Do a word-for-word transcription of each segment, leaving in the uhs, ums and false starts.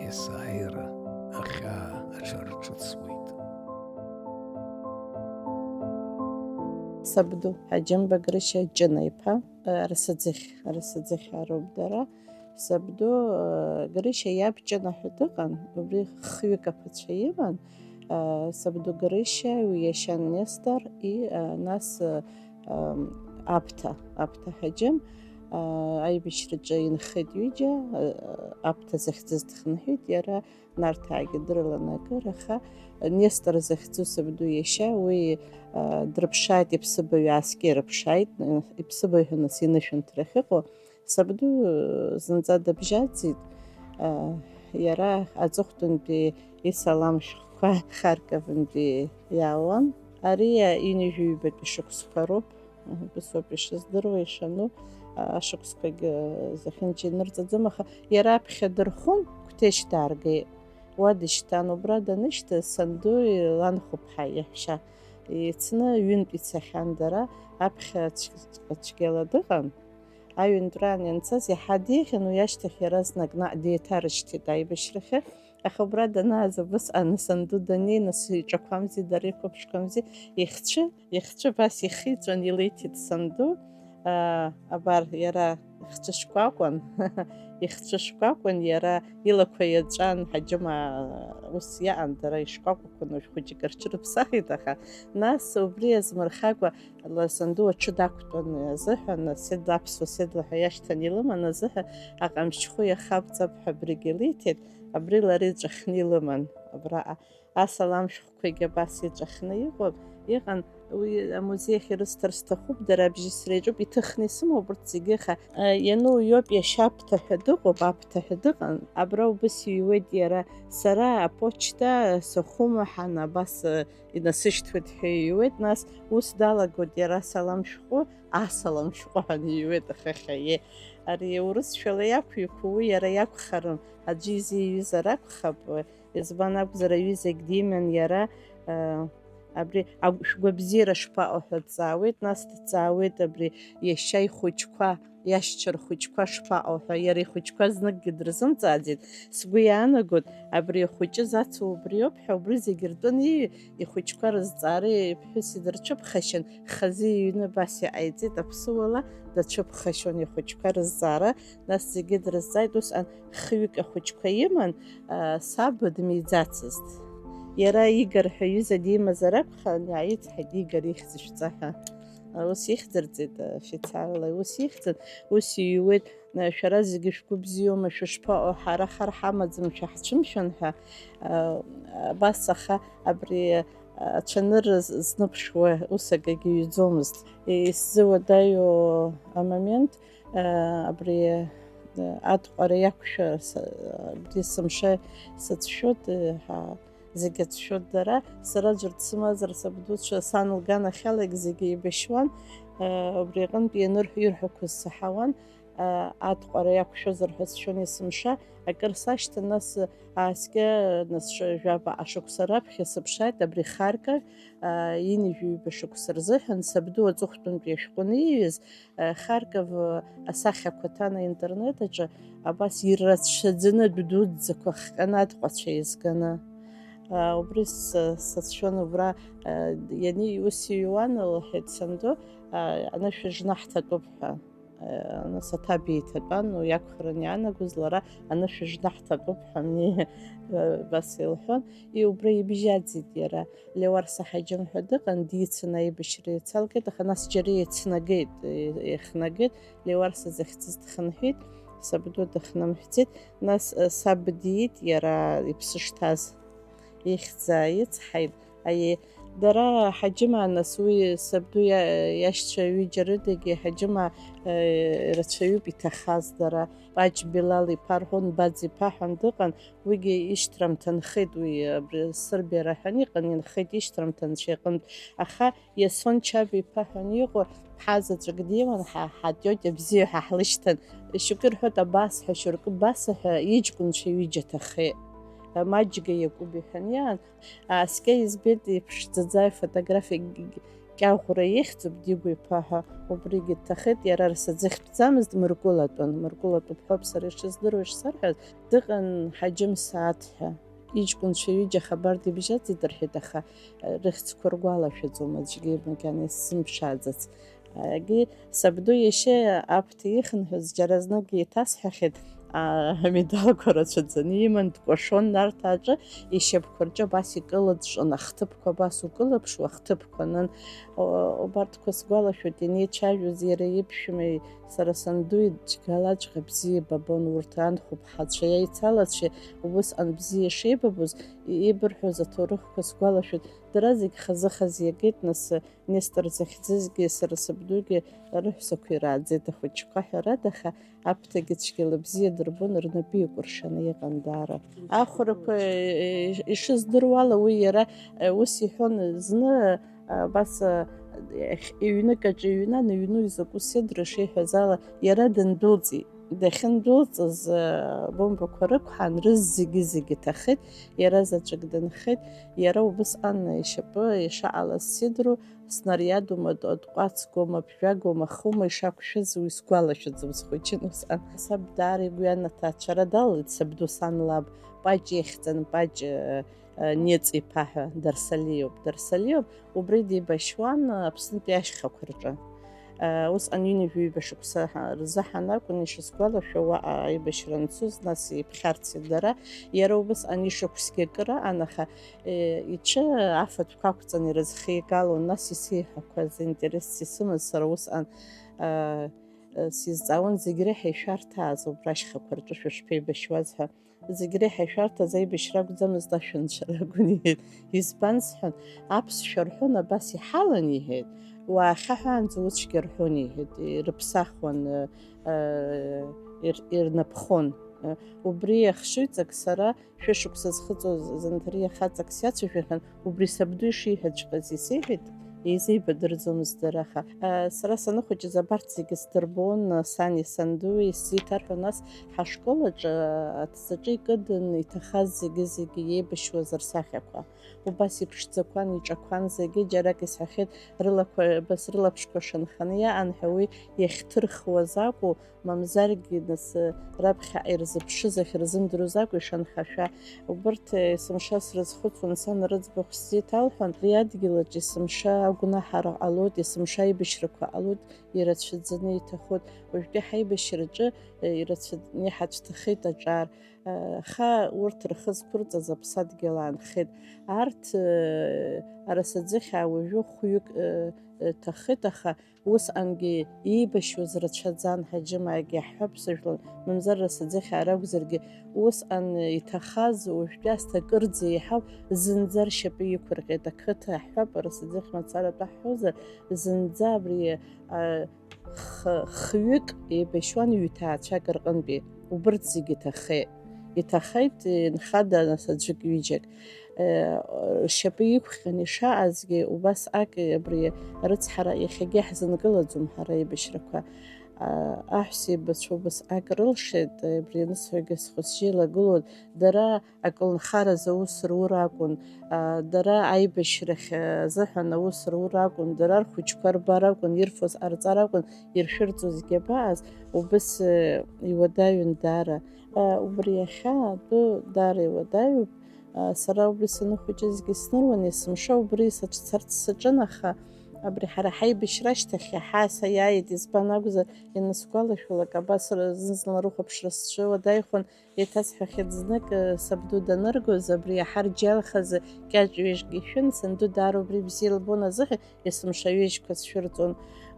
Есааира ахьаа аҽарҿыцуеит. Сабду Ҳаџьымба Грышьа Ҷына-иԥа, Арсаӡыхь, Арсаӡыхь ароуп дара. Сабду, э, Грышьа иаб Ҷына ҳәа дыҟан, убри хҩык аԥацәа иман. Э, сабду Грышьа, уи иашьа Нестор, и, э, нас, э, эм, Аԥҭа, Аԥҭа Ҳаџьым, э, аибашьраҿы инхеит ҩыџьа, э, Аԥҭа захьӡыз дхынҳәит, иара Нарҭаагьы дрылан акыр, аха Нестор захьӡу сабду иашьа, уи, э, дрыԥшааит, иԥсыбаҩ ааскьа ирыԥшааит, э, иԥсыбаҩ ҳәа нас инышәынҭра ахьыҟоу, сабду, э, зынӡа дыбжьаӡит, э, иара аҵыхәтәантәи исалам шәҟәқәа Харковынтәи иаауан. Ари ҩынҩажәи ҩбатәи шықәсқәа роуп. Убыс ауп ишыздыруа, ишану, а, ашықәсқәагьы зехьынџьа инырҵаӡом, аха иара аԥхьа дырхәын, Қәҭешь дааргеит. Уа дышьҭан, убра данышьҭаз, сандуи ланхәыԥҳаи иаҳәшьа еицны ҩынтә ицахьан дара, аԥхьа цә-, цәгьала дыҟан. Аҩынтәраан ианцаз иаҳа деиӷьын, уи ашьҭахь иаразнак наҟ деиҭарышьҭит аибашьрахьы. Аха убра данааз убысҟан санду даннеи, нас иҿақәамзи, дара иқәыԥшқамзи, ихцәы, ихцәы абас ихиҵәан илиҭеит санду. Аа, абар, иара ихцәы шкәакәан, ихцәы шкәакәан, иара илақәа иаҵәан, Ҳаџьымаа ус иаан, дара ишкәакәақәан, уажә хәыҷык рҽырыԥсахит, аха нас убри азмырхакәа, ла санду аҽы дақәтәаны азыҳәан, седла, аԥсуа седла ҳәа иашьҭан илыман азыҳәан, аҟамчхәы иахабҵап ҳәа абригь илиҭеит, абри лара иҵәахны илыман. Абраҟа асалам шәҟәқәагьы абас иҵәахны иҟоуп, иҟан, уи амузеи ахь ирысҭар сҭахуп, дара абжьысра иаҿуп, иҭыхны исымоуп урҭ зегьы, аха, а, иану иоуп, иашьа Аԥҭа ҳәа дыҟоуп, Аԥҭа ҳәа дыҟан, абра убыс иҩуеит иара, сара аԥочта сахәымаҳан, абас, а, инасышьҭуеит ҳәа иҩуеит, нас ус далагоит иара асалам шәҟәы, асалам шәҟәы ҳәа иҩуеит ахыхьа, е. Ари урысшәала иақәиқәу уи иара иакәхарын, аӡәы изы иҩызар акәхап, избан акәзар, аҩызагь диман иара, э, абри агә-, шәгәабзиара шԥаҟоу ҳәа дҵаауеит, нас дҵаауеит абри иашьа ихәыҷқәа, иашьцәа рхәыҷқәа шԥаҟоу ҳәа, иара ихәыҷқәа зныкгьы дрызымҵааӡеит, сгәы иаанагоит, абри ахәыҷы зацу убриоуп ҳәа, убри зегьы ртәын ииҩ-, ихәыҷқәа рызҵаара иԥҳәыс идырцәыԥхашьан, хазы иҩны абас иҟаиҵеит, аԥсуала дацәыԥхашьон ихәыҷқәа рызҵаара, нас зегьы дрызҵааит, усҟан хҩык ахәыҷқәа иман, а, саб дмиӡацызт. Иара Игор ҳәа ҩыза димазар акәхарын, иааицҳаит Игор ихьӡ шәҵа ҳәа. Ус ихьӡырҵеит, официалла ус ихьӡын, ус иҩуеит, шәара зегьы шәгәы бзиоума, шәышԥаҟоу, ҳара хар ҳамаӡам, шәаҳцәымшәан ҳәа. Абас аха абри ацәанырра зныԥшуа ус акагьы иҩӡомызт. Исзыуадаҩу амомент, абри атҟәара иақәшәа, абри сымша сацәшәоит, ҳа зегьы ацәшәоит дара. Сара аӡәыр дсымазар, сабдуцәа сан лганахьалагь зегьы еибашьуан, убри аҟынтә ианырҳәо ирҳәақәоз саҳауан, атҟәара иақәшәозар ҳәа сшәон есымша, акыр сашьҭан, нас ааскьа, нас ш-, жәаба ашықәса раԥхьа сыԥшааит абри Харьков, ҩынҩажәи ҩба шықәса рзыҳәан сабду аҵыхәтәантәи ашәҟәы аниҩыз, Харьков асахьақәа ҭан аинтернет аҿы, абас ирацәаӡаны адәы дуӡӡақәа хҟьаны атҟәацәа еизганы. Убри с-, сацәшәон убра, иани-, ус иҩуан, лҳәеит санду, анышә жны ҳҭатәуп ҳәа. Нас аҭабиа иҭатәан, уи акәхарын иаанагоз, лара анышә жны ҳҭатәуп ҳәа абас илҳәон. И убра ибжьаӡит иара. Леуарса Ҳаџьым ҳәа дыҟан, дицын аибашьра иацалкит, аха нас џьара еицнагеит, еихнагеит, Леуарса захьӡыз дхынҳәит, сабду дыхнымҳәӡеит, нас, э, саб диит, иара иԥсы шҭаз. Ихьӡ ааицҳаит, аиеи. Дара Ҳаџьымаа, нас уи сабду иа-, иашьцәа ҩыџьа рыдагьы Ҳаџьымаа, э, рацәаҩуп иҭахаз дара. Паҷ Билал иԥа рҳәон, Баӡ иԥа ҳәан дыҟан, уигьы ишьҭрамҭа нхеит, уи абри Сырбиа раҳәан иҟан, инхеит ишьҭрамҭа анцәа иҟынтә. Аха Иасон Чаба иԥа ҳәан иҟоу ԥҳа заҵәык диман, ҳа, ҳатиотиа бзиа ҳәа ҳлышьҭан. Шьоукы ирҳәоит абас ҳәа, шьоукы баса ҳәа, иҷкәынцәа ҩыџьа ҭахеит. Маџьга Иакәыби ҳәан иаан, ааскьа избеит иԥшӡаӡа ифотографиа, Кьаӷәра ихьӡуп Дигәа иԥа ҳәа, убригьы дҭахеит, иара Арсаӡыхьтәӡамызт, Мыркәылатәын. Мыркәылатәуп ҳәоуп сара ишыздыруа, ишсарҳәаз, дыҟан Ҳаџьым Сааҭ ҳәа. Иҷкәынцәа ҩыџьа хабар дибжьаӡит рҳәеит, аха, э, рыхьӡқәа ргәалашәаӡом аӡәгьы, макьана исзымԥшааӡац. Егьи сабду иашьа аԥҭа ихынҳәыз џьара зныкгьы иҭасҳәахьеит, а, амедалқәа рацәаӡаны иман, дкәашон Нарҭаа аҿы, ишьапқәа рҿы абас икылыҵәҵәон, ахҭыԥқәа абас укылыԥшуа, ахҭыԥқәа анын. О-, убарҭқәа сгәалашәоит, ианеицәажәоз иара иԥшәмеи сара сандуи џьгалаҵәҟьа бзиа ибабон, урҭ анхәыԥҳацәеи аицалацәеи усҟан бзиа шеибабоз, и-, ибырҳәоз аҭоурыхқәа сгәалашәоит. Дара зегь хазы-хазы иагеит, нас, Нестор захьӡызгьы сара сабдугьы рыҳәсақәа ирааӡеит ахәыҷқәа, ҳәарада, аха аԥҭагьы цәгьала бзиа дырбон, рнапы икәыршаны иҟан даара. Ахәрақәа, э, ишыздыруала, уи иара, э, ус иҳәон, зны, э, абас, э, иахь-, иҩнык аҿы иҩнан, иҩну изакәу седра шиҳәаз ала, иара дындәылҵит. Дахьындәылҵыз, э, бомбақәа рықәҳан, рызегьы-зегьы ҭахеит, иара заҵәык дынхеит, иара убысҟан ишьапы ишаҟалаз сидру, снариадума, д-, дҟәацгоума, ԥжәагоума, хума ишақәшәаз уи сгәалашәаӡом, схәыҷын усҟан. Саб даара игәы ианаҭа ацәара далалеит, сабду сан лаб, Паҷ ихьӡын, Паҷ, э, э, Ниҵ-иԥа ҳәа, Дарсалиоуп, Дарсалиоуп, убри деибашьуан Аԥснытәи ашьхақәа рҿы. Э, усҟан ҩынҩажәи ҩба шықәса ҳа-, рзы ҳанакәын, ишысгәалашәо, уаҟа аибашьра анцоз, нас иԥхьарцеит дара. Иара убысҟан ишықәсгьы акыр аан, аха, э, иҽы афатәқәа ақәҵаны ирызхигалон, нас исеиҳәақәаз, интересс исымаз сара усҟан, э, э, сизҵаауан, зегь реиҳа ишәарҭааз убра ашьхақәа рҿы шәышԥеибашьуаз ҳәа. Зегь реиҳа ишәарҭаз аибашьра акәӡамызт, ашәанцәа ракәын, иҳәеит. Избан, сҳәан, аԥсшәа рҳәон, абас иҳалан, иҳәеит. Уаахьаҳәаанӡа уцәгьа рҳәон, иҳәеит, ирыԥсахуан, э, э, ир-, ирнапхон. Э, убри иахшыҩҵак сара шәышықәса зхыҵуаз зынҭариа хаҵак сиацәажәахьан, убри сабду ишиҳәаҵәҟьаз исеиҳәеит, еизеибадырӡомызт дара, аха, а, сара саныхәыҷыз абарҭ зегьы сдырбон, сани сандуи исзеиҭарҳәон, нас ҳашкол аҿы, аҭӡаҿы икыдын иҭахаз зегьы-зегьы иеибашьуаз рсахьақәа. Убас иԥшӡақәан, иҿақәан зегьы, џьарак исҳәахьеит, рылақәа, абас рылаԥшқәа шанханы иаан ҳәа уи иахьҭырхуаз акәу, мамзаргьы, нас, раԥхьаҟа ирзыԥшыз ахьырзымдыруаз акәу ишанхашәа. Убырҭ, есымша срызхәыцуан, сан рыӡбахә сзеиҭалҳәон, ари адгьыл аҿы есымша агәнаҳара ҟалоит, есымша аибашьрақәа ҟалоит, ирацәаӡаны иҭахоит. Уажәтәи ҳаибашьраҿы, э, ирацәаӡаны иҳацәҭахеит аҿар. Э, аха урҭ рхы зқәырҵаз аԥсадгьыл аанхеит. Арҭ, э, арасаӡыхь аауажәы хәҩык, э, э, ҭахеит, аха усҟангьы иеибашьуаз рацәаӡан, Ҳаџьымаагьы иаҳҳәап, сыжәлан, мамзар Расаӡыхьаа ракәзаргьы, усҟан иҭахаз уажәтәи аасҭа акырӡа еиҳау зынӡа ршьапы иқәырҟьеит. Ақыҭа ҳҳәап, Расаӡыхь мацара атәы ҳҳәозар, зынӡа абри, а, х-, хҩык еибашьуан ҩҭаацәак рҟынтәи. Убырҭ зегьы иҭахеит. Иҭахеит, инхада, нас, аӡәык-ҩыџьак. Э, ршьапы иқәҟьан ишаҟазгьы, убас ак абри арыцҳара иахьагьы иаҳзынкылаӡом ҳара аибашьрақәа. А, аҳәса еибацәа убас ак рылшеит, абри анысҳәогьы схәыҷы илагылоуп, дара аколнхаразы аус рур акәын, а, дара аибашьрахь азыҳәан аус рур акәын, дара рхәыҷқәа рбар акәын, ирфоз ҟарҵар акәын, иршәырҵозгьы абаҟаз, убыс, э, иуадаҩын даара. Э, убри иахьа атәы даара иуадаҩуп. Э, сара убри саныхәыҷызгьы сныруан, есымша убри сацәцарц саҿын, аха абри ҳара ҳаибашьра ашьҭахь иаҳа саиааит, избан акәзар, ианысгәалашәалак, абас ра-, зны-зынла рыхәаԥшра сцәыуадаҩхон, еиҭасҳәахьеит знык, э, сабду даныргоз, абри иаҳа рџьалхазы кьаҿ ҩажәк ишәын, санду даара убри бзиа илбон азыҳәа, есымша ҩажәқәа сшәырҵон.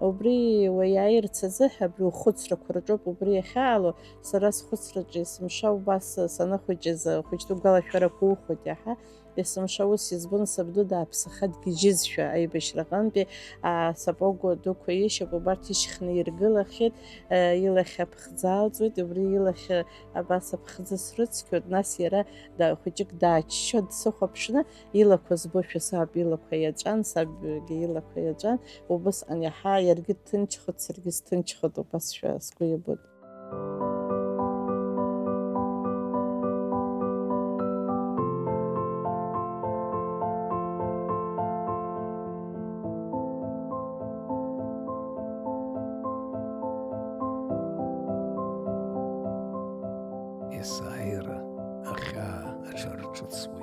Убри уаиааирц азыҳәа абри ухәыцрақәа рҿоуп, убри иахьаало, сара схәыцраҿы есымша убас саныхәыҷыз, хәыҷтәы гәалашәарақәа ухәоит иаҳа. Есымша ус избон, сабду дааԥсаха дгьежьызшәа, аибашьраҟынтәи асапог дуқәа ишьап убарҭ ишьхны иргылахьеит, э, илахь аԥхӡы аалҵуеит, убри илахь, э, абас аԥхӡы срыцқьоит, нас иара да-, хәыҷык дааччо дсыхәаԥшны, илақәа збошәа саб илақәа иаҵәан, сабгьы илақәа иаҵәан, убысҟан иаҳа иаргьы дҭынчхоит, саргьы сҭынчхоит, убасшәа сгәы иабоит. есааира ахьаа аҽарҿыцуа.